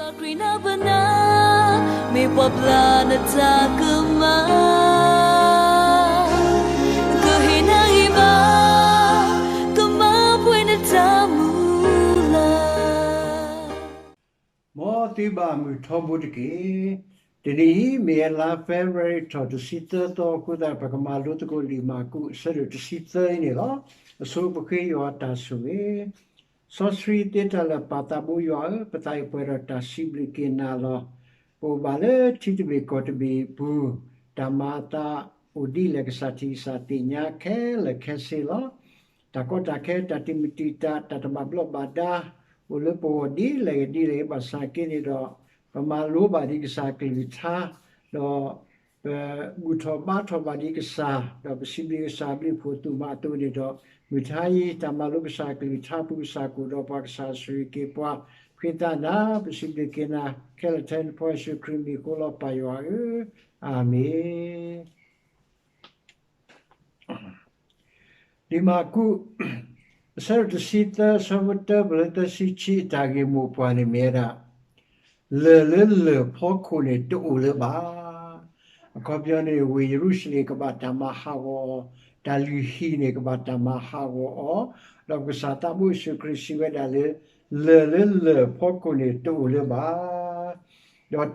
ခရံာ်နပနၢ် မ့ၢ်ပှၤပျၢ်နတၢ်ကမၣ်, ကဟ့ၣ်နဂံၢ်ဘါ ကမၤပှဲၤနတၢ်မုၢ်လၢ်. မ်သုဘၣ်မုာ်ထီဘိတက့ၢ်. တနံၤအံၤ မ့ၢ်ဝဲလါ February ထီၣ်တဆံသၢသီအဃိသတး ပကမၤလိသကိးလံာ်မၢ်ကူး အဆၢဒိၣ်တဆံသၢအံၤန့ၣ်လီၤ. အဆိပဃ့ယွၤတၢ်ဆိၣ်ဂ့ၤ စီဆှံသ့တၢ်လၢာ် ပၢ်သးဘိယွၤဧၢ, ပသးအံၤပှဲၤဒီးတၢ်စံးဘျုးက့ၤနၤလီၤ. ပအိၣ်ဘၣ်လၢထံတဘ့ၣ်ကီၢ်တဘ့ၣ်အပူၤ, တၢ်မၤအသးအိၣ်ဒ်လဲၣ် ကစၢ်ထံၣ်ကစၢ်သ့ၣ်ညါခဲလၢာ်ခဲဆ့လီၤ. တၢ်ကီတၢ်ခဲ တၢ်တံာ်မုၢ်တံာ်တာ် တၢ်တဘၣ်ဘျီးဘၣ်ဒါ အိၣ်လၢပဂီၢ်ဒ်လဲၣ်ဂ့ၤဒ်လဲၣ်ဂ့ၤ ဘၣ်ဆၣ်က့န့ၣ်ဒီး ပမၤလိဘၣ်ဒံးကစၢ်ကလုၢ်ကထါ, ဒီး ပဘူၣ်ထီၣ်ဘါထီၣ်ဘၣ်ဒံးကစၢ်, ဒီးပစံးဘျုးကစၢ်ဘျုးဖှိၣ်သူၣ်မးအသိးန့ၣ်ဒီး မုၢ်ထါအံၤ တၢ်မၤလိကစၢ်ကလုၢ်ကထါပူၤ ကစၢ်ကအိၣ်ဒီးပှၤ ကစၢ်ဆိၣ်ဂ့ၤက့ၤပှၤ, ဖှံသးနၤ ပစံးဘျုးက့ၤနၤ ခဲလၢာ်ထဲနဖိယ့ၣ်ၡူးခရံာ်မံၤအဃိလီၤ ပၢ်ယွၤဧၢ, အၤမ့ၣ်. လံာ်မၢ်ကူး အဆၢဒိၣ်တဆံသၢ အဆၢဖိတၢ ပလၢသၢဆံခံ အတၢ်ဂ့ၢ်မိၢ်ပှၢ်န့ၣ်မ့ၢ်ဝဲဒၣ် လၢၢ်လၢလၢၢ်ဖီခိၣ်န့ၣ်တအိၣ်လၢၤဘၣ်. အခီပညီန့ၣ် ဝ့ၢ်ယရူၤၡလ့ၣ်ကဘၣ်တၢ်မၤဟးဂီၤအီၤ, တၢ်လုၢ်ဟံၣ်န့ၣ်ကဘၣ်တၢ်မၤဟးဂီၤအီၤ, ဒီးပကစၢ်သးဘိယ့ၣ်ၡူးခရံာ်စံးဝဲဒၣ်လၢ လၢၢ်လၢလၢၢ်ဖီခိၣ်န့ၣ်တအိၣ်လၢၤဘၣ်.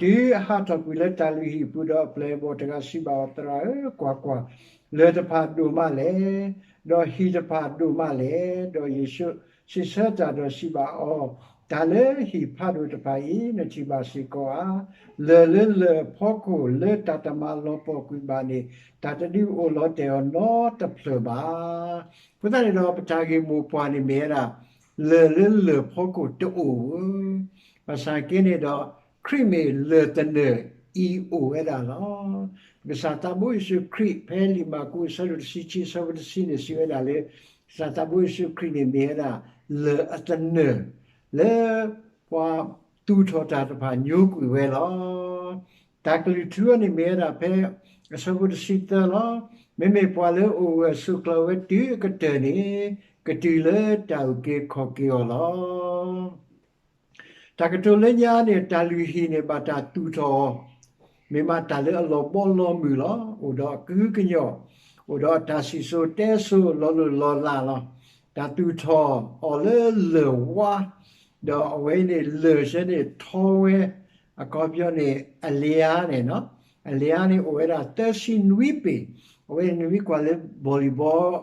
ဒီးတုၤအဟးထီၣ်ကွံာ်လၢတၢ်လုၢ်ဟံၣ်အပူၤဒီး အပျဲၢ်အဘီၣ်တဂၤစံးဘၣ်အီၤ, သရၣ်ဧၢ, ကွၢ်ကွၢ်, လၢၢ်တဖၣ်ဒိၣ်မးလဲၣ်, ဒီးဟံၣ်တဖၣ်ဒိၣ်မးလဲၣ်. ဒီးယ့ၣ်ၡူးစံးဆၢတၢ်ဒီးစံးဘၣ်အီၤ, တၢ်လၢဟံၣ်ဖးဒိၣ်တဖၣ်အံၤ နထံၣ်ဘၣ်စ့ၢ်ကီးဧါ. လၢၢ်လၢလၢၢ်အဖီခိၣ်လၢတၢ်တမၤလီၤပှီၢ်ကွံာ်ဘၣ်န့ၣ် တၢ်တဒုးအိၣ်လီၤတဲာ်အီၤနီတဖျၢၣ်ဘၣ်. အဃိသတးန့ၣ်ဒီး ပတၢ်ဂ့ၢ်မိၢ်ပှၢ်န့ၣ်မ့ၢ်ဝဲဒၣ် လၢၢ်လၢလၢၢ်ဖီခိၣ်တအိၣ်ဧါ. ဘၣ်ဆၣ်က့န့ၣ်ဒီး ခရံာ်မ့ၢ်လၢၢ်တနၢၣ်အံၤအိၣ်ဝဲဒၣ်လီၤ. ပကစၢ်သးဘိယ့ၣ်ၡူးခရံာ် ဖဲလံာ်မၢ်ကူးအဆၢဒိၣ်တဆံခံ အဆၢဖိတဆံန့ၣ် စံးဝဲဒၣ်လၢ ကစၢ်သးဘိယ့ၣ်ၡူးခရံာ်န့ၣ်မ့ၢ်ဝဲဒၣ် လၢၢ်အတနၢၣ် လၢပှၤသူၣ်ထီၣ်တၢ်တဖၣ်ညိကွံာ်ဝဲလီၤ. တၢ်ကလုၢ်ထူအီၤန့ၣ်မ့ၢ်ဝဲဒၣ်ဖဲ အဆၢဖိတဆံသၢလီၤ. မ့မ့ၢ်ပှၤလၢအအိၣ်ဂၢၢ်ဆိးကျၢၤဝဲတုၤအကတၢၢ်န့ၣ် ကတုၤလၢတၢ်အုၣ်က့ၤခီၣ်က့ၤအီၤလီၤ. တၢ်ကတိၤလၢညါန့ၣ် တၢ်လုၢ်ဟံၣ်န့ၣ် ဘၣ်တၢ်သူၣ်ထီၣ်အီၤ, မ့ၢ်မးတၢ်လၢအလီၤဘီလီၤမုၢ်လီၤ. အိၣ်ဒီးအကဟုကညီၢ်, အိၣ်ဒီးအတၢ်စံၣ်စိၤတဲစိၤလီၤလိၢ်လီၤလးလီၤ. တၢ်သူၣ်ထီၣ်အီၤလၢလၢၢ်ဝါ, ဒီးအဝဲအံၤန့ၣ် လၢၢ်ဆၢန့ၣ်ထီဝဲ, အခီပညီန့ၣ် အလျားန့ၣ်, အလျားန့ၣ် အိၣ်ဝဲဒၣ်သၢဆံနွံပ့ၤ, အဝဲန့ၣ်နမ့ၢ်ကွၢ်လၢ volleyball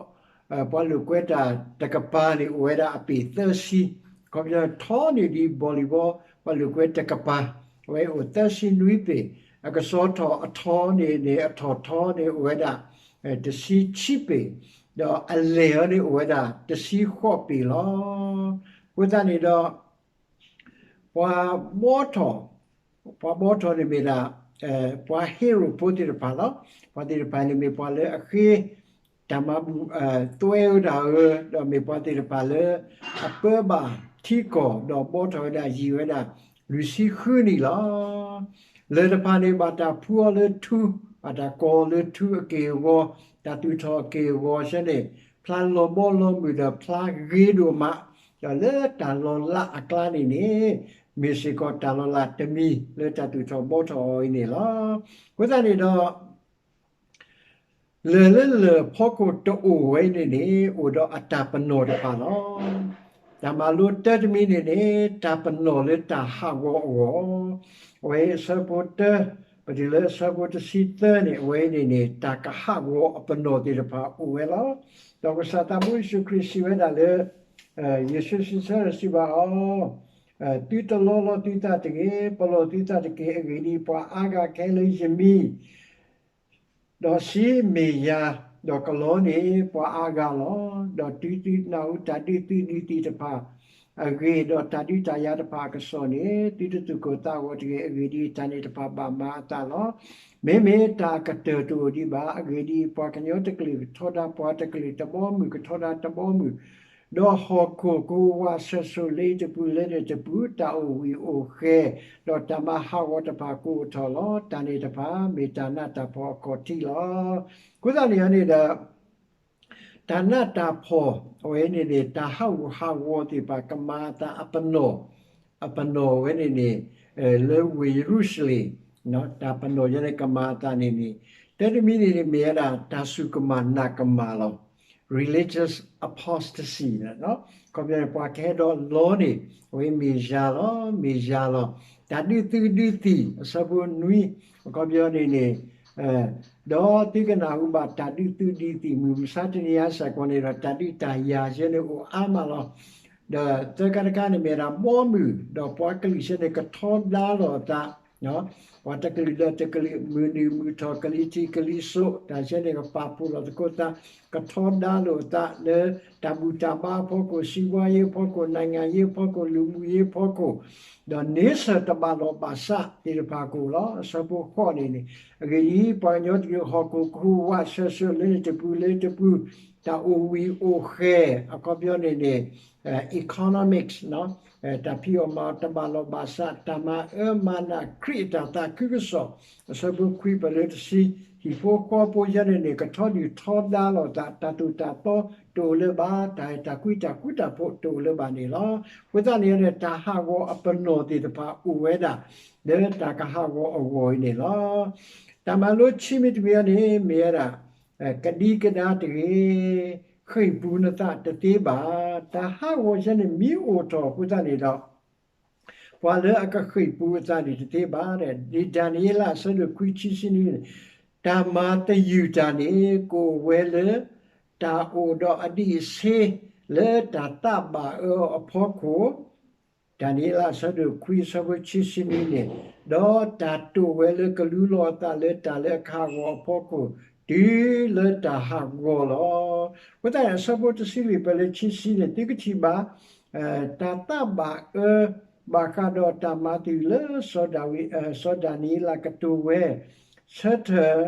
ပှၤလိာ်ကွဲတၢ်တကပၤန့ၣ် အိၣ်ဝဲဒၣ်အပ့ၤသၢဆံ, အခီပညီထီန့ၢ်ဒံး volleyball ပှၤလိာ်ကွဲတကပၤ, အဝဲအိၣ်သၢဆံနွံပ့ၤ, အကစီၤထီၣ်အထီန့ၣ်န့ၣ် အထီၣ်ထီန့ၣ်အိၣ်ဝဲဒၣ် တဆံခံပ့ၤ, ဒီးအလဲၢ်အီၤန့ၣ်အိၣ်ဝဲဒၣ် တဆံဃိးပ့ၤလီၤ. အဃိသတးန့ၣ်ဒီး ပှၤဘီထီၣ်, ပှၤဘီထီၣ်န့ၣ်မ့ၢ်ဒၣ် ပှၤဟ့ရိၣ်ဖိသ့ၣ်တဖၣ်လီၤ. ပှၤသ့ၣ်တဖၣ်န့ၣ်မ့ၢ်ပှၤလၢအဃ့ တၢ်မၤဘူၣ်သွဲဝဲဒၣ်ဧၢ, ဒီးမ့ၢ်ပှၤသ့ၣ်တဖၣ်လၢ အပၢဘၣ်ထံကီၢ် ဒီးဘီထီၣ်ဝဲဒၣ်ယံာ်ဝဲဒၣ် လွံၢ်ဆံဃုနံၣ်လီၤ. လၢၢ်တဖၣ်န့ၣ် ဘၣ်တၢ်ဖှူအီၤလၢထူ, ဘၣ်တၢ်ကိးအီၤလၢထူအက့ၢ်အဂီၤ, တၢ်သူၣ်ထီၣ်အက့ၢ်အဂီၤဆၢန့ၣ် ဖျါလီၤဘီလီၤမုၢ်ဒီးဖျါဂ့ၤဒိၣ်မး, ဒီးလၢတၢ်လီၤလးအကျါန့ၣ်န့ၣ် မ့ၢ်စ့ၢ်ကီးတၢ်လီၤလးတမံၤလၢတၢ်သူၣ်ထီၣ်ဘီထီၣ်အီၤအံၤန့ၣ်လီၤ. အဃိသတးန့ၣ်ဒီး လၢၢ်လၢလၢၢ်ဖီခိၣ်တအိၣ်ဝဲအံၤန့ၣ်န့ၣ် အိၣ်ဒီးအတၢ်ပနီၣ်တဖၣ်လီၤ. တၢ်မၤလိတၢ်တမံၤန့ၣ်န့ၣ် တၢ်ပနီၣ်လၢတၢ်ဟးဂီၤအဂီၢ်, အဝဲအံၤအဆၢဖိတၢ ပတုၤလၢအဆၢဖိတဆံသၢန့ၣ် အဝဲအံၤန့ၣ်န့ၣ် တၢ်ကဟးဂီၤအပနီၣ်သ့ၣ်တဖၣ်အိၣ်ဝဲလီၤ. ဒီးကစၢ်သးဘိယ့ၣ်ၡူးခရံာ်စံးဝဲဒၣ်လၢ ယ့ၣ်ၡူးစံးဆၢစံးဘၣ်အီၤ, သုတလီလီၤသုသးတဂ့ၤ, ပလီၢ်သုသးတက့ၢ်. အဂ့ၢ်ဒ်အံၤ, ပှၤအါဂၤကဟဲလၢယမံၤ ဒီးစံးမ့ၢ်ယၤ, ဒီးကလီန့ၢ်ပှၤအါဂၤလီၤ. ဒီးတုၤသုနၢ်ဟူတၢ်ဒုးသုဒုးသံၣ်တဖၣ်အဂ့ၢ်, ဒီးတၢ်ဒုးတၢ်ယၤတဖၣ်အကစီၣ်န့ၣ်, သုတသူၣ်ကိၢ်သးဂီၤတဂ့ၤ. အဂ့ၢ်ဒ်အံၤ, တၢ်န့ၣ်တဖၣ်ဘၣ်မၤအသးလီၤ. မ့မ့ၢ်တၢ်အကတၢၢ်တအိၣ်ဒံးဘၣ်. အဂ့ၢ်ဒ်အံၤ, ပှၤကညီတကလုာ်ကထီဒါပှၤတကလုာ်, တဘီမုၢ်ကထီဒါတဘီမုၢ်, ဒီးဟီၣ်ခိၣ်ကဝးဆၢၣ်စိၤလ့တပူၤလၢန့ၣ်တပူၤ, တၢ်အိၣ်ဝံၣ်အိၣ်ဃဲၤ, ဒီးတၢ်မၤဟးဂီၤတဖၣ်ကအိၣ်ထီၣ်လီၤ. တၢ်န့ၣ်တဖၣ် မ့ၢ်တၢ်နးတၢ်ဖှီၣ်အခီၣ်ထံးလီၤ. အဃိသတးန့ၣ်န့ၣ်ဒီး တၢ်နးတၢ်ဖှီၣ် အဝဲန့ၣ်န့ၣ် တၢ်ဟးဂူာ်ဟးဂီၤသ့ၣ်တဖၣ် ကမၤအသးအပနီၣ်, အပနီၣ်ဝဲန့ၣ်န့ၣ် လၢဝ့ၢ်ယရူၤၡလ့ၣ်, တၢ်ပနီၣ်ယဲန့ၣ်ကမၤအသးန့ၣ်န့ၣ်, တၢ်တမံၤန့ၣ်န့ၣ် မ့ၢ်ဝဲဒၣ်တၢ်စူၢ်ကမၣ်နာ်ကမၣ်လီၤ. Religious apostasy န့ၣ်, အခီပညီန့ၣ် ပှၤကဟဲဒီးလီန့ၣ် အဝဲမ့ၢ်ယၤလီၤ, မ့ၢ်ယၤလီၤ. တၢ်ဒုးသုးဒုးသံၣ် အဆၢဖိနွံ, အခီပညီန့ၣ်န့ၣ် ဒီးသုကနၢ်ဟူဘၣ်တၢ်ဒုးသုးဒုးသံၣ် မုၢ်မဆါတနံၤအါစ့ၢ်ကီးန့ၣ်ဒီး တၢ်ဒုးတၢ်ယၤယဲန့ၣ်အိၣ်အါမးလီၤ. ဒီးသၢခါတခါန့ၣ်မ့ၢ်ဝဲဒၣ်ဘီမုၢ်, ဒီးပှၤကလုာ်ယဲန့ၣ်ကထီဒါလိာ်အသး, ပှၤတကလုာ်ဒီးတကလုာ် မုၢ်နုာ်မုၢ်ထီၣ် ကလံၤထံးကလံၤစိး တၢ်ယဲန့ၣ်ကပာ်ဖှိၣ်လီၤသကိးသး, ကထီဒါလိာ်အသးလၢတၢ်ဘူၣ်တၢ်ဘါအဖီခိၣ် စီးပွားရေးအဖီခိၣ် နိုင်ငံရေးအဖီခိၣ် လူမှုရေးအဖီခိၣ် ဒီးန့ဆၢၣ်တဘၣ်လိာ်ဘၣ်စးသ့ၣ်တဖၣ်ကအိၣ်လီၤ. အဆၢဖိဃိးန့ၣ်န့ၣ်, အဂ့ၢ်ဒ်အံၤ, ပှၤကညီတကလုာ်ဟီၣ်ခိၣ်ကဟူးဝးဆၢၣ်ဆၢၣ်လၢန့ၣ်တပူၤလၢတပူၤ, တၢ်အိၣ်ဝံၤအိၣ်ဃဲၤ အခီပညီန့ၣ်န့ၣ် economics တၢ်ဖံးအီၣ်မၤအီၣ်တဘၣ်လိာ်ဘၣ်စး တၢ်မၤအၢမၤနးခရံာ်အတၢ်သးခုကစီၣ် အဆၢဖိခွံ ပလၢတဆံ, ဟံၣ်ဖိဃီဖိယဲန့ၣ်န့ၣ် ကထီဒုၣ်ထီဒါလိာ်သး တၢ်သိၣ်တၢ်သီတအိၣ်လၢၤဘၣ် တၢ်အဲၣ်တၢ်ကွံတၢ်ဃူတၢ်ဖိးတအိၣ်လၢၤဘၣ်န့ၣ်လီၤ. အဃိသတးန့ၣ်န့ၣ် တၢ်ဟးဂီၤအပနီၣ်သ့ၣ်တဖၣ်အိၣ်ဝဲဒၣ် လၢတၢ်ကဟးဂီၤအဂီၢ်အံၤန့ၣ်လီၤ. တၢ်မၤလိဆံးမံၤတမံၤအံၤန့ၣ် မ့ၢ်ဝဲဒၣ် ကဒံကဒါတဂ့ၤ, ဃ့ၢ်ပူၤနသးတသ့ဘၣ်. တၢ်ဟးဂီၤယဲန့ၣ်မ့ၢ်အိၣ်ထီၣ်အဃိသတးန့ၣ်ဒီး ပှၤလၢအကဃ့ၢ်ပူၤအသးန့ၣ်တသ့ဘၣ်. ဒ်ဒၤနံးယ့လးအဆၢဒိၣ်ခွံဆံဆံနွံန့ၣ်, တၢ်မၤသယုၢ်တၢ်န့ၣ် ကအိၣ်ဝဲလၢ တၢ်အိၣ်ဒီးအဒံးအဆ့ လၢတၢ်သးဘၣ်အၢအဖီခိၣ် ဒၤနံးယ့လးအဆၢဒိၣ်ခွံအဆၢဖိဆံဆံနွံန့ၣ်, ဒီးတၢ်တိာ်ဝဲလၢကလူလီၤအသးလၢတၢ်လၢအခးဂီၤအဖီခိၣ် တုၤလၢတၢ်ဟးဂီၤလီၤ. အဃိသတးန့ၣ် အဆၢဖိတဆံလွံၢ်ပၢၢ်လၢဆံဆံန့ၣ် သုကထံၣ်ဘၣ် တၢ်သးဘၣ်အၢ ဘၣ်ဃးဒီးတၢ်မၤသယုၢ်လၢ စီၤဒၤနံးယ့လးကတိၤဝဲ ဆၢထၢၣ်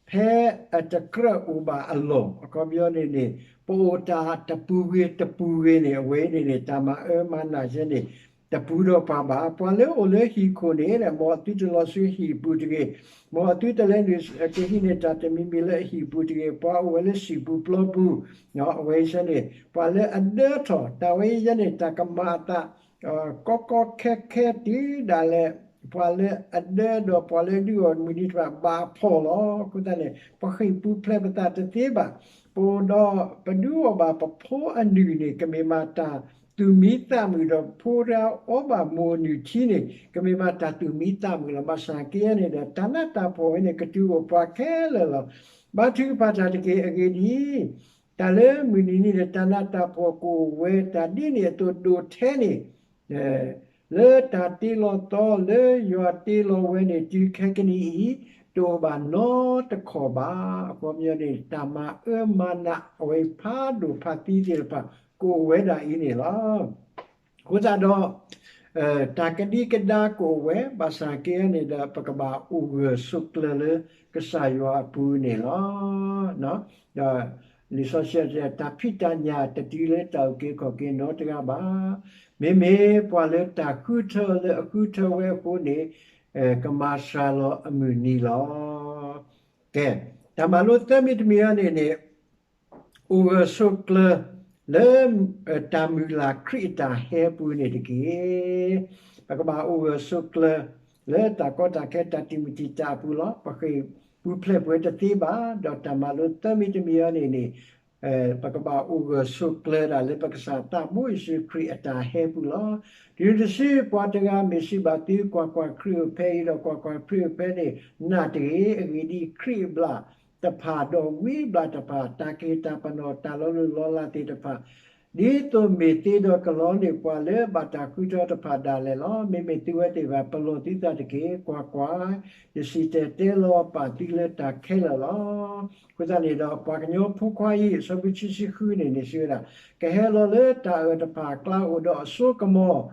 ဖဲအတကြၢးအိၣ်ဘၣ်အလီၢ် အခီပညီန့ၣ်န့ၣ် ပအိၣ်တၢ်တပူၤဂ့ၤတပူၤဂ့ၤန့ၣ် အဝဲန့ၣ်န့ၣ် တၢ်မၤအၢမၤနးယဲန့ၣ် တပူၤဒီးပှၤဘၣ်. ပှၤလၢအိၣ်လၢဟံၣ်ခိၣ်န့ၣ် မ်အသုတလီၤဆူဟံၣ်ပူၤတဂ့ၤ, မ်အသုတလဲနုာ်ကဟံးန့ၢ်တၢ်တမံၤမံၤလၢအဟံၣ်ပူၤတဂ့ၤ, ပှၤအိၣ်ဝဲလၢစံာ်ပူၤပျီပူၤ, အဝဲဆဲန့ၣ် ပှၤလၢအဒၢထီၣ် တၢ်ဝဲယဲန့ၣ် တၢ်ကမၤအသး ကီကီခဲခဲတုၤဒၣ်လဲာ် ပှၤလၢအဒၢဒီးပှၤလၢဒုးအီၣ်မုၢ်နံၤတဖၣ်ဘၣ်ဖှီၣ်လီၤ. အဃိသတးန့ၣ် ပဃ့ၢ်ပူၤဖျဲးပသးတသ့ဘၣ်. ပအိၣ်ဒီးပဒုးအီၣ်ဘၣ်ပဖိအနုၢ်န့ၣ် ကမ့ၢ်မးတၢ်သူၣ်မံသးမုာ်ဒီး ဖိတဂၤအီဘၣ်မိၢ်အနုၢ်ထံန့ၣ် ကမ့ၢ်မးတၢ်သူၣ်မံသးမုာ်လီၤ. ဘၣ်ဆၣ်က့န့ၣ်ဒီး တၢ်နးတၢ်ဖှီၣ်ဝဲန့ၣ် ကတုၤအိၣ်ပှၤခဲလၢာ်လီၤ. ဘါထုကဖၣ်တၢ်တက့ၢ်. အဂ့ၢ်ဒ်အံၤ, တၢ်လၢမုၢ်နံၤန့ၣ်ဒီး တၢ်နးတၢ်ဖှီၣ်ကအိၣ်ဝဲ တၢ်ဒ်န့ၣ်အသိးဒိၣ်ထဲန့ၣ် လၢတၢ်တ့လီၤသီလၢယွၤတ့လီၤဝဲန့ၣ် တုၤခဲကနံၣ်အံၤ တအိၣ်ဘၣ်နီတခီၣ်ဘၣ်. အခီပညီန့ၣ် တၢ်မၤအၢမၤနးအဝဲဖးဒိၣ်ဖးသံသ့ၣ်တဖၣ် ကအိၣ်ဝဲဒၣ်အံၤန့ၣ်လီၤ. အဃိသတးဒီး တၢ်ကဒံကဒါကအိၣ်ဝဲ ဘၣ်ဆၣ်က့န့ၣ်ဒီး ပကဘၣ်အိၣ်ဂၢၢ်ဆိးကျၢၤလၢကစၢ်ယွၤအပူၤန့ၣ်လီၤ. ဒီးလံာ်စီဆှံတဲ တၢ်ဖံးတၢ်ညၣ်တတုၤလၢတၢ်အုၣ်က့ၤခီၣ်က့ၤနီတဂၤဘၣ်. မ့မ့ၢ်ပှၤလၢတၢ်ဃုထၢလၢအဃုထၢဝဲအဃိန့ၣ် ကမၤစှၤလီၤအမုၢ်နံၤလီၤ. ကဲ, တၢ်မၤလိသၢမံၤတမံၤအံၤန့ၣ်န့ၣ် အိၣ်ဂၢၢ်ဆိးကျၢၤလၢ တၢ်မုၢ်လၢ်ခရံာ်အတၢ်ဟဲပူၤန့ၣ်တက့ၢ်. ပကဘၣ်အိၣ်ဂၢၢ်ဆိးကျၢၤလၢတၢ်ကီတၢ်ခဲတၢ်တံာ်မုၢ်တံာ်တာ်အပူၤလီၤ. ပဃ့ၢ်ပူၤဖျဲးပဝဲတသ့ဘၣ်, ဒီးတၢ်မၤလိသၢမံၤတမံၤအံၤန့ၣ်န့ၣ် ပကဘၣ်အိၣ်ဂၢၢ်ဆိးကျၢၤဒၣ်လၢပကစၢ်သးဘိယ့ၣ်ၡူးခရံာ်အတၢ်ဟဲပူၤလီၤ. တုၤနုၤတစု ပှၤတဂၤမ့ၢ်စံးဘၣ်သု ကွၢ်ကွၢ်, ခရံာ်အိၣ်ဖဲအံၤဒီး ကွၢ်ကွၢ်, ခရံာ်အိၣ်ဖဲန့ၣ် နာ်တဂ့ၤ. အဂ့ၢ်ဒ်အံၤ, ခရံာ်အဘျၣ်တဖၣ်ဒီးဝံအဘျၣ်တဖၣ်, တၢ်ကဟ့ၣ်တၢ်ပနီၣ်, တၢ်လီၤလိၢ်လီၤလးသ့ၣ်တဖၣ် ဒ်သိးမ့ၢ်သ့ဒီးကလီန့ၢ်ပှၤလၢဘၣ်တၢ်ဃုထၢတဖၣ်ဒၣ်လဲာ်လီၤ. မ့မ့ၢ်သုဝဲသ့ၣ်တဖၣ် ပလီၢ်သုသးတက့ၢ်. ကွၢ်ကွၢ်, ယစံၣ်တဲၤတဲလီၤပာ်သုလၢတၢ်ခဲလၢာ်လီၤ. အဃိသတးန့ၣ်ဒီး ပှၤကညီဖိခွါအံၤ အဆၢဖိခံဆံဃုန့ၣ်န့ၣ် စံးဝဲဒၣ်, ကဟဲလီၤလၢတၢ်အၢၣ်တဖၣ်အကျါ အိၣ်ဒီးအစိကမီၤ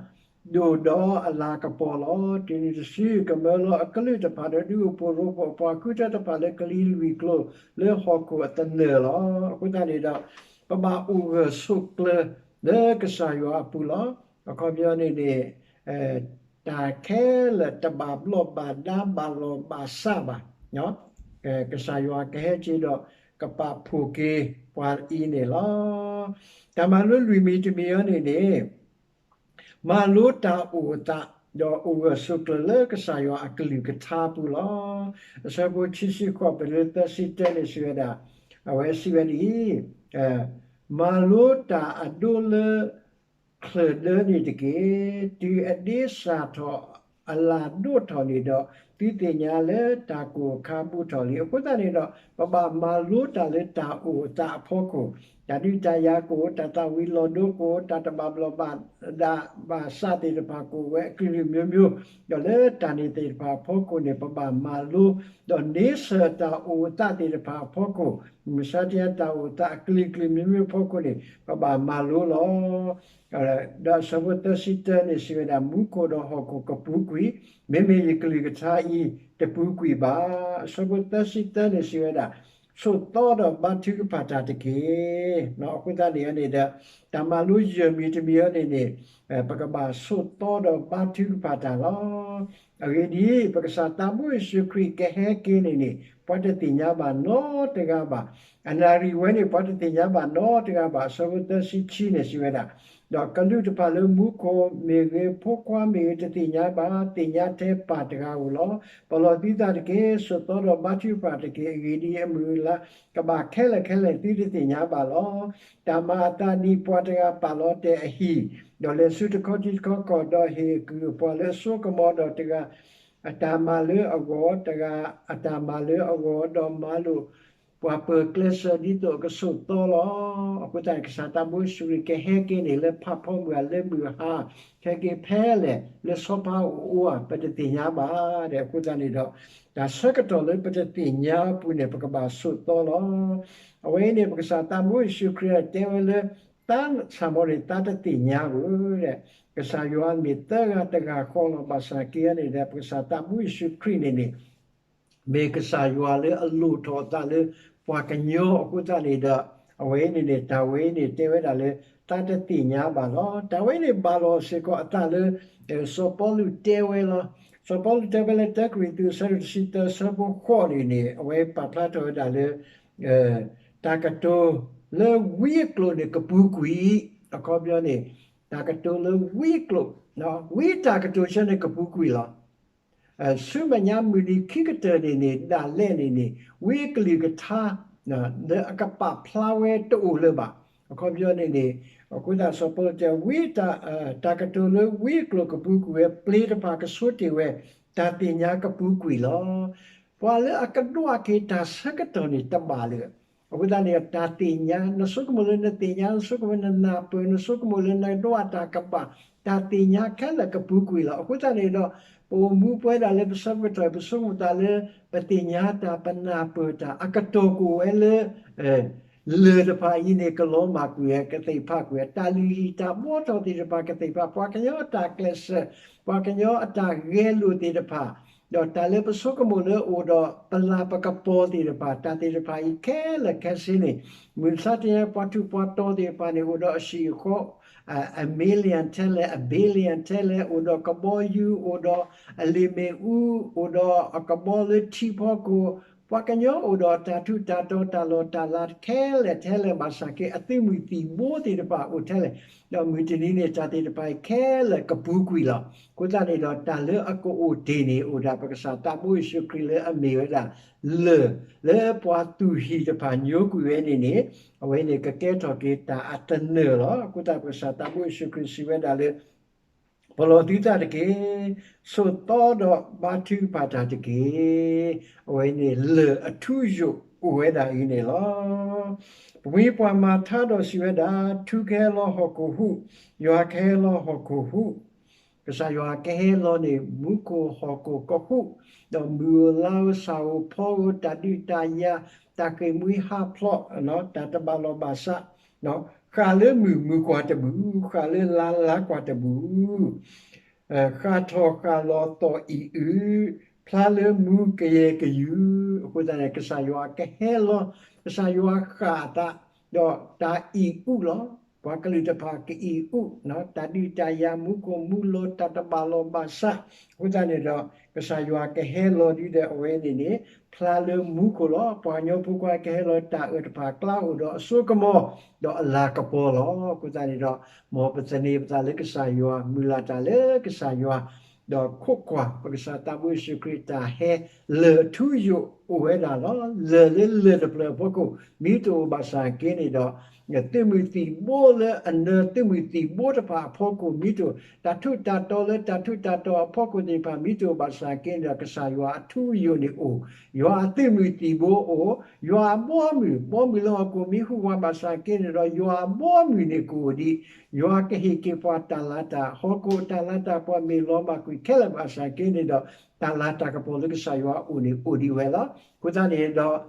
ဒိၣ်ဒီးအလၤကပီၤလီၤ. တုၤနုၤတစု ကမၢလီၤအကလုာ်တဖၣ်ဒီး ဒုးအိၣ်ဖှိၣ်ရိဖှိၣ်အပှၤဃုထၢတဖၣ်လၢကလံၤလွံၢ်ကျိၤ လၢဟီၣ်ခိၣ်အသနၢၣ်လီၤ. အဃိသတးန့ၣ်ဒီး ပဘၣ်အိၣ်ဂၢၢ်ဆိးကျၢၤလၢကစၢ်ယွၤအပူၤလီၤ. အခီပညီန့ၣ်န့ၣ် တၢ်ခဲလၢာ်တဘၣ်ဘျီးဘၣ်ဒါဘၣ်လိာ်ဘၣ်စးဘၣ်. ကစၢ်ယွၤကဟဲက့ၤဒီး ကပာ်ဖှိၣ်က့ၤပှၤအံၤန့ၣ်လီၤ. တၢ်မၤလိလွံၢ်မံၤတမံၤအံၤန့ၣ်န့ၣ် မၤလိတၢ်အိၣ်အသး ဒီးအိၣ်ဂၢၢ်ဆိးကျၢၤလၢကစၢ်ယွၤအကလုၢ်ကထါပူၤလီၤ. အဆၢဖိခံဆံဃိး ပတုၤလၢသၢဆံတၢန့ၣ်စံးဝဲဒၣ်, အဝဲစံးဝဲဒ်အံၤ, မၤလိတၢ်အဒိလၢ ချၢၣ်ဒၢန့ၣ်တက့ၢ်. တုၤအဒ့စၢ်ထီၣ်အလၢ်ဒိၣ်ထီၣ်န့ၣ်ဒီး, သုသ့ၣ်ညါလၢတၢ်ကိၢ်အခါဘူးထီၣ်လံ. အဃိသတးန့ၣ်ဒီး ပဘၣ်မၤလိတၢ်လၢတၢ်အိၣ်အသးအဖီခိၣ်, တၢ်ဒုးတၢ်ယၤကအိၣ်, တၢ်သၣ်ဝံၤလီၤဒိကအိၣ်, တၢ်တဘၣ်ဘျီးဘၣ်ဒါဘၣ်ဆၣ်သ့ၣ်တဖၣ်ကအိၣ်ဝဲအကလုာ်ကလုာ်မျိုးမျိုး, ဒီးလၢတၢ်န့ၣ်သ့ၣ်တဖၣ်အဖီခိၣ်န့ၣ် ပဘၣ်မၤလိ, ဒီးန့ဆၢၣ်တၢ်အိၣ်အသးသ့ၣ်တဖၣ်အဖီခိၣ်, မုၢ်မဆါတနံၤတၢ်အိၣ်အသးအကလုာ်ကလုာ်မျိုးမျိုးအဖီခိၣ်န့ၣ် ပဘၣ်မၤလိလီၤ. ဒီးအဆၢဖိသၢဆံတၢန့ၣ်စံးဝဲဒၣ်, မူခိၣ်ဒီးဟီၣ်ခိၣ်ကပူၤကွံာ်, မ့မ့ၢ်ယကလုၢ်ကထါအံၤတပူၤကွံာ်ဘၣ်. အဆၢဖိသၢဆံတၢန့ၣ်စံးဝဲဒၣ်, ဆိးသီဒီးဘါထုကဖၣ်တၢ်တက့ၢ်. အဃိသတးန့ၣ်န့ၣ်ဒီး တၢ်မၤလိယဲၢ်မံၤတမံၤအံၤန့ၣ်န့ၣ်, ပကဘၣ်ဆိးသီဒီးဘါထုကဖၣ်တၢ်လီၤ. အဂ့ၢ်ဒ်အံၤ, ပကစၢ်သးဘိယ့ၣ်ၡူးခရံာ်ကဟဲက့ၤန့ၣ်န့ၣ် ပှၤတသ့ၣ်ညါဘၣ်နီတဂၤဘၣ်. အနၣ်ရံၣ်ဝဲန့ၣ် ပှၤတသ့ၣ်ညါဘၣ်နီတဂၤဘၣ်. အဆၢဖိသၢဆံခံန့ၣ်စံးဝဲဒၣ်, ဒီးကလူးတဖၣ်လၢမူခိၣ်မ့ၢ်ဂ့ၤ, ဖိခွါမ့ၢ်ဂ့ၤ, တသ့ၣ်ညါဘၣ်, သ့ၣ်ညါထဲပၢ်တဂၤဧိၤလီၤ. ပလီၢ်သုသးတက့ၢ်, ဆိးသီဒီးဘါထုကဖၣ်တက့ၢ်. အဂ့ၢ်ဒ်အံၤ, အမုၢ်အလါကဘၣ်ခဲလၢာ်ခဲလၢာ် သုတသ့ၣ်ညါဘၣ်လီၤ. တၢ်မၤအသးဒ်ပှၤတဂၤပာ်လီၤတဲာ်အဟံၣ်, ဒီးလဲၤဆူတခီထံတခီကီၢ်, ဒီးဟ့ၣ်အကုၢ်အပှၤလၢအစိကမီၤ, ဒီးတဂၤအတၢ်မၤလၢအဂီၢ်, တဂၤအတၢ်မၤလၢအဂီၢ်, ဒီးမၤလိာ်ပှၤပၢၤကျဲစၢၤ ဒ်သိးအကဆိးသီလီၤ. အဃိသတးန့ၣ် ကစၢ်သးဘိယ့ၣ်ၡူးခရံာ်ကဟဲက့ၤန့ၣ် လၢဖးဖီမုၢ်ဧါ, လၢမုၢ်ဟါ, ဟဲက့ၤဖဲလဲၣ်, လၢဆီဖါအိၣ်ဧါ, ပတသ့ၣ်ညါဘၣ်ဒီး အဃိသတးန့ၣ်ဒီး တၢ်ဆၢကတီၢ်လၢပတသ့ၣ်ညါအပူၤန့ၣ် ပကဘၣ်ဆိးသီလီၤ. အဝဲအံၤန့ၣ် ပကစၢ်သးဘိယ့ၣ်ၡူးခရံာ်တဲဝဲလၢ သးစၢ်မီန့ၣ် သးတသ့ၣ်ညါဧိၤဒီး ကစၢ်ယွၤမ့ၢ်သၢဂၤတဂၤဃီလီၤ. ဘၣ်ဆၣ်က့န့ၣ်ဒီး ပကစၢ်သးဘိယ့ၣ်ၡူးခရံာ်န့ၣ်န့ၣ် မ့ၢ်ကစၢ်ယွၤလၢအလိၣ်ထီၣ်အသးလၢပှၤကညီအဃိသတးန့ၣ်ဒီး အဝဲအံၤန့ၣ်န့ၣ် တၢ်ဝဲအံၤန့ၣ် တဲဝဲဒၣ်လၢ သးတသ့ၣ်ညါဘၣ်လီၤ. တၢ်ဝဲအံၤန့ၣ် ဘၣ်လီၤစ့ၢ်ကီးအသးလၢ စီၤပီလူးတဲဝဲလီၤ. စီၤပီလူးတဲဝဲလၢ တၢကရံၣ်သူး အဆၢဒိၣ်တဆံသၢ အဆၢဖိဃိးန့ၣ်န့ၣ် အဝဲပာ်ဖျါထီၣ်ဝဲဒၣ်လၢ တၢ်ကတိၤလၢဝံအကျိာ်န့ၣ် ကပူၤကွံာ်, အခီပညီန့ၣ် တၢ်ကတိၤလၢဝံအကျိာ်, ဝံတၢ်ကတိၤဆၢန့ၣ် ကပူၤကွံာ်လီၤ. ဆူမဲာ်ညါမုၢ်နံၤခံကတၢၢ်န့ၣ်န့ၣ် ဒၣ်လဲာ်န့ၣ်န့ၣ် ဝံအကလုၢ်ကထါ လၢအကပာ်ဖျါဝဲတအိၣ်လၢၤဘၣ်. အခီပညီန့ၣ်န့ၣ် အဃိသတးစီၤပီလူးတဲ ဝံတၢ်, တၢ်ကတိၤလၢဝံအကျိာ်ကပူၤကွံာ်ဝဲ, ပျ့ၤတဖၣ်ကဆိတ့ၢ်ဝဲ, တၢ်သ့ၣ်ညါကပူၤကွံာ်လီၤ. ပှၤလၢအကဒွးက့ၤတၢ်ဆၢကတီၢ်န့ၣ်တဘၣ်လၢၤ. အဃိသတးန့ၣ် တၢ်သ့ၣ်ညါ, နဆိကမိၣ်လၢနသ့ၣ်ညါ, နဆိကမိၣ်လၢနနၢ်ပၢၢ်, နဆိကမိၣ်လၢနဒွးတၢ်ကဘၣ်, တၢ်သ့ၣ်ညါခဲလၢာ်ကပူၤကွံာ်လီၤ. အဃိသတးန့ၣ်ဒီး ပအိၣ်မူပဝဲဒၣ်လၢပဆၢကတီၢ် ပဆိကမိၣ်သးလၢ ပသ့ၣ်ညါတၢ်, ပနၢ်ပၢၢ်တၢ်, အကတီၢ်ကအိၣ်ဝဲလၢ လၢၢ်တဖၣ်အံၤန့ၣ် ကလီၤမၢ်ကွံာ်ဝဲ, ကသ့ၣ်ဖးကွံာ်ဝဲ, တၢ်လုၢ်ဟံၣ်တၢ်ဘှီထီၣ်သ့ၣ်တဖၣ်ကသ့ၣ်ဖး, ပှၤကညီအတၢ်ကျဲးစၢး, ပှၤကညီအတၢ်ဂဲၤလိာ်သ့ၣ်တဖၣ်, ဒီးတၢ်လၢပဆိကမိၣ်လၢအိၣ်ဒီးပလၤပကပီၤသ့ၣ်တဖၣ်, တၢ်သ့ၣ်တဖၣ်အံၤခဲလၢာ်ခဲဆ့န့ၣ် မုၢ်မဆါတနံၤ ပှၤထူးပှၤတီၤသ့ၣ်တဖၣ်န့ၣ် အိၣ်ဒီးအဆံးအဃီ အ million ထဲလဲၣ်, အ billion ထဲလဲၣ်, အိၣ်ဒီးကဘီယူၤ, အိၣ်ဒီးအလ့ၣ်မ့ၣ်အူ, အိၣ်ဒီးအကဘီလၢထံဖီခိၣ်, ပှၤကညီအိၣ်ဒီးတၢ်ထူးတၢ်တီၤ တၢ်လီၢ်တၢ်လၤခဲလၢာ်ထဲလဲၣ်, ဘၣ်ဆၣ်က့ အသုးမုၢ်သံၣ်ဘိသ့ၣ်တဖၣ်အိၣ်ထဲလဲၣ်, ဒီးမုၢ်တနံၤန့ၣ် တၢ်သ့ၣ်တဖၣ်အံၤခဲလၢာ်ကပူၤကွံာ်လီၤ. အဃိသတးန့ၣ်ဒီး တၢ်လၢအကအိၣ်တ့ၢ်န့ၣ် အိၣ်ဒၣ်ပကစၢ်သးဘိယ့ၣ်ၡူးခရံာ်လၢအမ့ၢ်ဝဲဒၣ် လၢၢ်လၢပှၤသူၣ်ဟံၣ်တဖၣ်ညိကွံာ်ဝဲန့ၣ်န့ၣ်, အဝဲန့ၣ်ကကဲထီၣ်က့ၤတၢ်အသနၢၣ်လီၤ. အဃိသတးပကစၢ်သးဘိယ့ၣ်ၡူးခရံာ်စံးဝဲဒၣ်လၢ ပလီၢ်သုသးတက့ၢ်, ဆိးသီဒီးဘါထုကဖၣ်တၢ်တက့ၢ်. အဝဲန့ၣ်လၢၢ်အထူအယိာ်အိၣ်ဝဲဒၣ်အံၤန့ၣ်လီၤ. ပဝံပှၤမၤထါဒီးစံးဝဲဒၣ်, ထူကဟဲလီၤဟီၣ်ခိၣ်ဟူး, ယွၤကဟဲလီၤဟီၣ်ခိၣ်ဟူး, ကစၢ်ယွၤကဟဲလီၤန့ၣ် မူခိၣ်ဟီၣ်ခိၣ်ကဟူး, ဒီးမုၢ်ဧိၤလါဧိၤဆၣ်ဧိၤဖီဧိၤ တၢ်ဒုးတၢ်ယၤ, တၢ်ဃ့ၢ်မှံဟးဖျိး, တၢ်တဘၣ်လီၢ်ဘၣ်စး, ဃၣ်လၢမုၢ်မုၢ်ကွၢ်တဘူၣ်, ဃၣ်လၢလါလါကွၢ်တဘူၣ်, ဃၣ်ထီၣ်ဃၣ်လီၤသီၣ်အံၣ်အုး, ဖျါလၢမူကယဲၢ်ကယူၤ. အဃိသတးန့ၣ် ကစၢ်ယွၤကဟဲလီၤ, ကစၢ်ယွၤဃၣ်အသး, ဒီးတၢ်အံၣ်အုးလီၤ. ပှၤကလုာ်တဖၣ်ကအံၣ်အုး, တၢ်ဒုးတၢ်ယၤ မူခိၣ်မူလီၤ တၢ်တဘၣ်လီၢ်ဘၣ်စး. အဃိသတးန့ၣ်ဒီး ကစၢ်ယွၤကဟဲလီၤဒ်ဒီးအဝဲန့ၣ်န့ၣ် ဖျါလၢမူခိၣ်လီၤ. ပှၤကညီဖိခွါကဟဲလီၤ တၢ်အၢၣ်တဖၣ်ကျါအိၣ်ဒီးအစိကမီၤ, ဒီးအလၤကပီၤလီၤ. အဃိသတးန့ၣ်ဒီး မ်ပသန့ၤပသးလၢကစၢ်ယွၤ, မုၢ်လၢ်တၢ်လၢကစၢ်ယွၤ ဒီးခိးကွၢ် ပကစၢ်သးဘိယ့ၣ်ၡူးခရံာ်တၢ်ဟဲလၢၢ်ထူယိာ်အိၣ်ဝဲဒၣ်လီၤ. လၢၢ်လၢလၢၢ်တဖျၢၣ်အဖီခိၣ် မ့ၢ်တအိၣ်ဘၣ်ဆၣ်က့န့ၣ်ဒီး သုးမုၢ်သံၣ်ဘိလၢအနၢသုးမုၢ်သံၣ်ဘိတဖၣ်အဖီခိၣ် မ့ၢ်တအိၣ်, တၢ်ထူးတၢ်တီၤလၢတၢ်ထူးတၢ်တီၤအဖီခိၣ်သ့ၣ်တဖၣ် မ့ၢ်တအိၣ်ဘၣ်ဆၣ်က့န့ၣ်ဒီး ကစၢ်ယွၤအထူယိာ်န့ၣ်အိၣ်, ယွၤအသုးမုၢ်သံၣ်ဘိအိၣ်, ယွၤအဘီအမုၢ်, ဘီမုၢ်လၢဟီၣ်ခိၣ်မ့ၢ်ဟူးဝးဘၣ်ဆၣ်က့န့ၣ်ဒီး ယွၤအဘီအမုၢ်န့ၣ်ကအိၣ်ဒံး, ယွၤကဟ့ၣ်က့ၤပှၤတၢ်လၤတၢ်, ဟီၣ်ခိၣ်တၢ်လၤတၢ်ကပီၤမ့ၢ်လီၤဘၣ်ကွံာ်ခဲလၢာ်ဘၣ်ဆၣ်က့န့ၣ်ဒီး တၢ်လၤတၢ်ကပီၤလၢကစၢ်ယွၤအအိၣ်န့ၣ်အိၣ်ဒံးဝဲလီၤ. အဃိသတးန့ၣ်ဒီး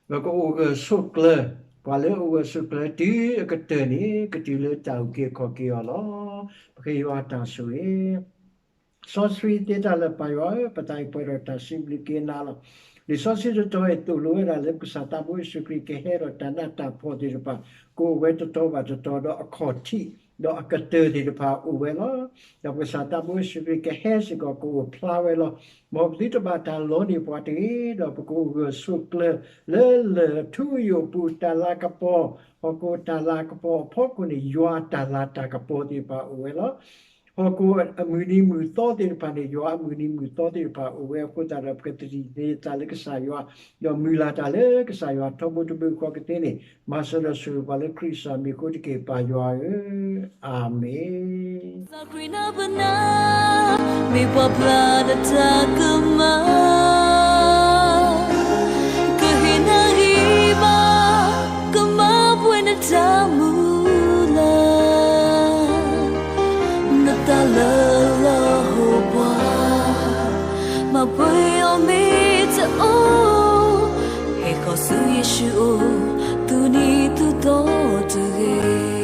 ပကအိၣ်ဂၢၢ်ဆိးကျၢၤ, ပှၤလၢအအိၣ်ဂၢၢ်ဆိးကျၢၤတုၤအကတၢၢ်န့ၣ် ကတုၤလၢတၢ်အုၣ်က့ၤခီၣ်က့ၤအီၤလီၤ. ပဃ့ယွၤတၢ်ဆိၣ်ဂ့ၤ စီဆှံသ့တၢ်လၢပၢ်ယွၤဧၢ, ပသးအံၤပှဲၤဒီးတၢ်စံးဘျုးက့ၤနၤလီၤ. လံာ်စီဆှံတတီၤအံၤသိၣ်လိဝဲဒၣ်လၢပကစၢ်သးဘိယ့ၣ်ၡူးခရံာ်ကဟဲဒီးတၢ်နးတၢ်ဖှီၣ်သ့ၣ်တဖၣ် ကအိၣ်ဝဲတတီၤဘၣ်တတီၤဒီးအခီၣ်ထံး ဒီးအကတၢၢ်သ့ၣ်တဖၣ်အိၣ်ဝဲလီၤ. ဒီးပကစၢ်သးဘိယ့ၣ်ၡူးခရံာ်ကဟဲစ့ၢ်ကီးကအိၣ်ဖျါဝဲလီၤ. မ်ပသုတဘၣ်တၢ်လီန့ၢ်ပှၤတဂ့ၤ, ဒီးပကအိၣ်ဂၢၢ်ဆိးကျၢၤ လၢလၢၢ်ထူယိာ်အပူၤ တၢ်လၤကပီၤ, ဟီၣ်ခိၣ်တၢ်လၤကပီၤအဖီခိၣ်န့ၣ် ယွၤတၢ်လၤတၢ်ကပီၤသ့ၣ်တဖၣ်အိၣ်ဝဲလီၤ. ဟီၣ်ခိၣ်အမုၢ်နံၤမုၢ်သီသ့ၣ်တဖၣ်န့ၣ် ယွၤအမုၢ်နံၤမုၢ်သီသ့ၣ်တဖၣ်အိၣ်ဝဲအဃိသတးဒီး ပကသန့ၤသးလၢကစၢ်ယွၤ, ဒီးမုၢ်လၢ်တၢ်လၢကစၢ်ယွၤထီဘိတဘိဃီကသ့န့ၣ်, မၤစၢၤဒီးဆိၣ်ဂ့ၤပှၤလၢခရံာ်ကစၢ်မံၤအဃိတက့ၢ် ပၢ်ယွၤဧၢ, အၤမ့ၣ်. သးခရံာ်နၢ်ပနၢ် မ့ၢ်ပှၤဖျါနတၢ်ကမၣ်, ကဟ့ၣ်နဂံၢ်ဘါ, ကမၤပှဲၤနတၢ်မုၢ်လၢ်, နတၢ်လၢလီၤဟိပှၤ, မၤပှဲၤအီၤမ့ၢ်တအိၣ်, ဟဲဃီၤဆူယ့ၣ်ၡူးအအိၣ်, သူၣ်နံၤသူၣ်သီတဂ့ၤ.